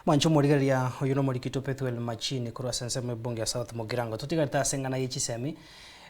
Mwanche omorigereria oyio nomorikito Pethuel Machini korwa ase ensemo ebunge ya South Mugirango. Totigarete ase eng'ana ye chisemi,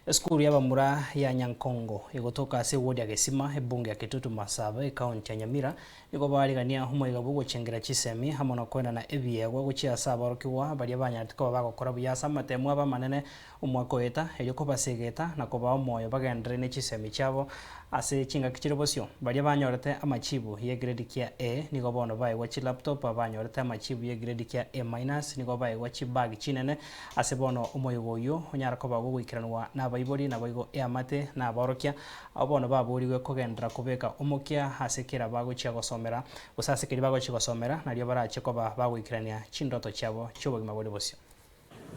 esukuru y'abamura ya Nyankongo egotoka ase ewodi ya Gesima, ebunge ya Kitutu Masaba, ekaunti ya Nyamira, nigo barigania omoiga bw'ogochengera chisemi amo na koenana ebiegwa gochia ase aborokigwa baria banyarete koba bagokora buya ase amatemu abo amanene omwaka oeta, erio kobasegeta na kobaa omoyo bagenderere ne chisemi chiabo ase chingaki chire bosio. Baria banyorete amachibu y'egredi kia A nigo bono baegwa chilaptop, abanyorete amachibu y'egredi kia A minus nigo baegwa chibag chinene ase bono omoyega oyio onyara koba gogoikeranigwa nabaibori naboigo eamate na abaorokia abwo bono baborigwe kogenderera kobeka omokia ase kera bagochia gosomera gose ase keria bagochia gosomera nario barache koba bagoikerania chindoto chiabo chi'obogima bore bosio.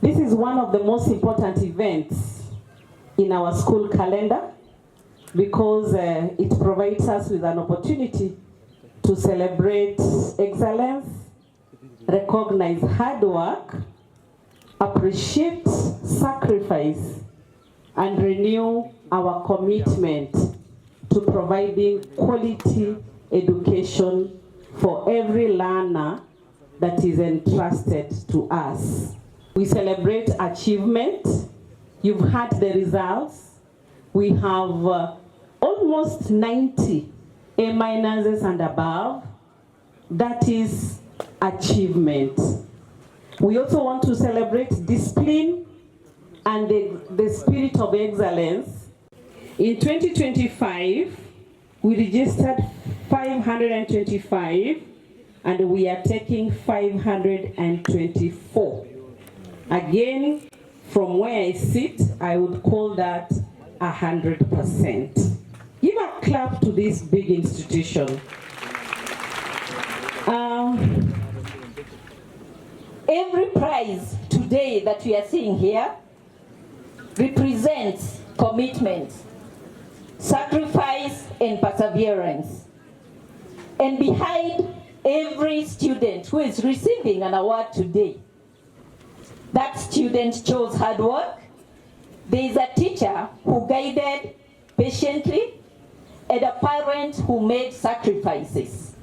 This is one of the most important events in our school calendar because it provides us with an opportunity to celebrate excellence, recognize hard work, appreciate sacrifice and renew our commitment to providing quality education for every learner that is entrusted to us. We celebrate achievement. You've had the results. We have uh, almost 90 A minuses and above. That is achievement. We also want to celebrate discipline and the, the spirit of excellence. In 2025, we registered 525 and we are taking 524. Again, from where I sit, I would call that 100%. Give a clap to this big institution. Um, every prize today that we are seeing here represents commitment, sacrifice, and perseverance. And behind every student who is receiving an award today, that student chose hard work. There is a teacher who guided patiently and a parent who made sacrifices.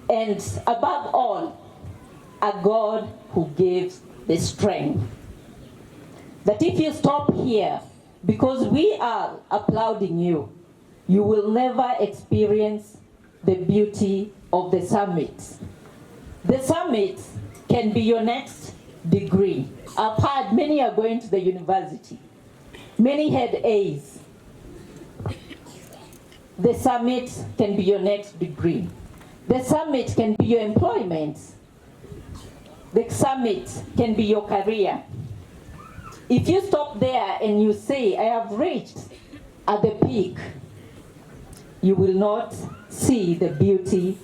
And above all, a God who gives the strength. That if you stop here, because we are applauding you, you will never experience the beauty of the summit. The summit can be your next degree. I've heard many are going to the university. Many had A's. The summit can be your next degree. The summit can be your employment. The summit can be your career. If you stop there and you say, I have reached at the peak, you will not see the beauty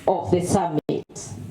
of the summit.